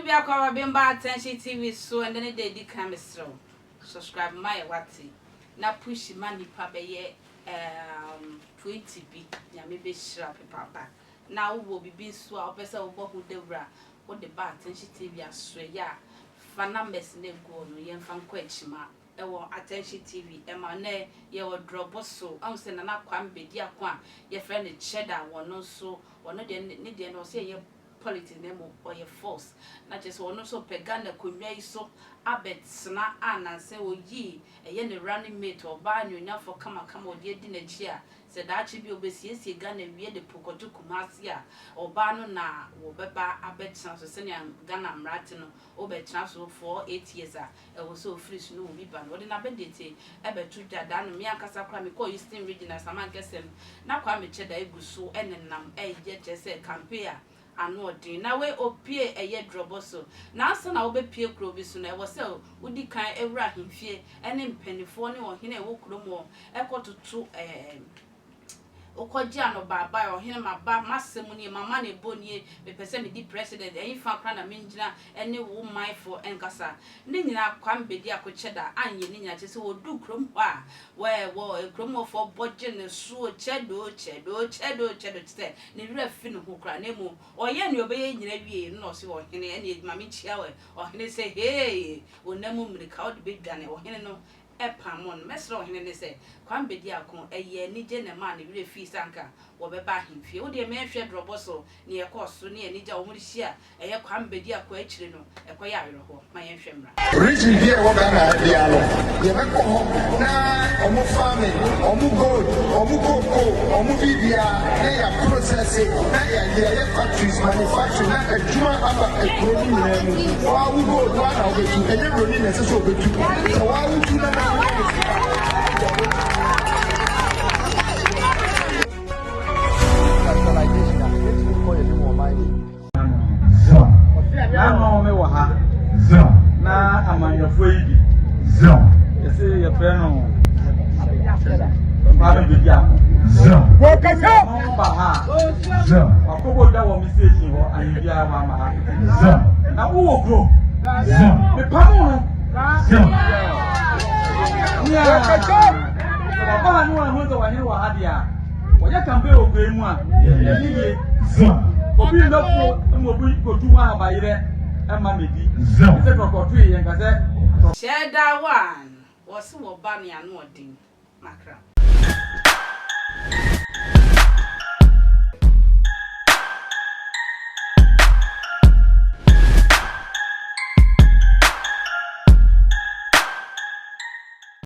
obi akɔ aba Bimba Attention TV so ɛndɛ ne da edi kan mesrɛ wo subscribe ma yɛ wate na push ma nipa bɛyɛ um, 20 bi Nyame bɛhyira wo pepaapa na wowɔ bibi nso a wopɛ sɛ wobɔ ho dawura a wode ba Attention TV asoɛyɛ a fa numbers no egu hɔ no yɛmfa nkɔ akyima ɛwɔ Attention TV ɛma nɛ yɛwɔ drɔbo so ahu sɛ Nana Kwame Bediako a yɛfrɛ no Cheddar wɔno nso ɔno deɛ ne deɛ no ɔsɛ yɛyɛ politics na mmom ɔyɛ force na kyerɛ sɛ ɔno nso ɔpɛ Ghana akonnwa yi so abɛtena a nansa oyii ɛyɛ ne running mate ɔbaa anuonyamfoɔ kamakama ɔde adi n'akyi a sɛ daakye bi ɔbɛsiesie Ghana wie de po kɔto Kumasi a ɔbaa no na wɔbɛba abɛtena so sɛnea Ghana mmara te no wobɛtena so for 8 years a ɛwɔ sɛ ofiri so no obi ba no ɔde n'abɛdete ɛbɛto dwa daa no me ankasa koraa mekɔɔ Eastern Region Asamankɛsɛm na Kwame Cheddar egu so ɛnenam ɛyɛ kyerɛ sɛ campaign a ano ɔden na wei opie ɛyɛ drɔbɔ so nansa na wobɛpie kuro bi so no ɛwɔ sɛ wodi kan ewura ahemfie ɛne mpanimfoɔ ne ɔhene a ɛwɔ kurom hɔ ɛkɔtoto wokɔgye ano baaba ɔhene maba masɛm nie mama ne bɔ nie mepɛ sɛ medi president ɛyi fa kora na mengyina ɛne wo manfoɔ ɛnkasa ne nyinaa Kwame Bediako Cheddar anyɛ ne nyinaa kyerɛ sɛ wɔdu kurom hɔ a wɔ wɔ kurom hɔfoɔ bɔgye ne so kyɛdo kyɛdo kyɛdo kyɛdo kyerɛ sɛ ne werɛ fi ne ho koraa na mmom ɔyɛ nea ɔbɛyɛ nyina wie no na ɔse ɔhene ɛne ma menkyia wɔ ɔhene sɛ hee ɔnam mmirika wode bɛdwane ɔhene no ɛpam no mɛsrɛ ɔhene ne sɛ Kwame Bediako ɛyɛ anigye na ɛmaa ne werɛ fii sɛ anka wɔbɛba ahemfie wodeɛ mɛhwɛ drɔbɔ so ne ɛkɔɔ so ne anigye a wɔn de hyia ɛyɛ Kwame Bediako akyire no ɛkɔyɛ awerɛhoɔ ma yɛnhwɛ mmra. Region bi a ɛwɔ Ghana ha biara no, yɛbɛkɔ hɔ na ɔmo farming, ɔmo gold, ɔmo cocoa, ɔmo biribiara na yɛ process na yɛayɛ factories, manufacturing na adwuma aba ekuro no nyinaa mu. Wɔawo gold wɔa na wɔbɛtu, ɛnyɛ broni na ɛsɛ sɛ ɔbɛtu. Sɛ wɔawo tu na na wɔyɛ sika. Industrialization a yɛntumi nkɔ yɛn anim wɔ ɔman wei. N'ano me wɔ ha na amanyɔfoɔ yi bi yɛsɛ yɛfrɛ no Kwame Bediako ɔmo ba ha wakɔbɔ dwa wɔ me station hɔ ahembiara hɔ ama ha na wowɔ kurom mepam no nea sɛ waba ha ne wɔn sɛ wɔhene wɔ ha deɛ a wɔyɛ campaign wɔ kuro yi mu a ɛni yie obi mbɛfo ma obi kotu mu ahabayerɛ ɛma medi sɛ kɔkɔto yi yɛn kasɛ. Cheddar one wɔsi wɔ ba ne ano ɔden makra.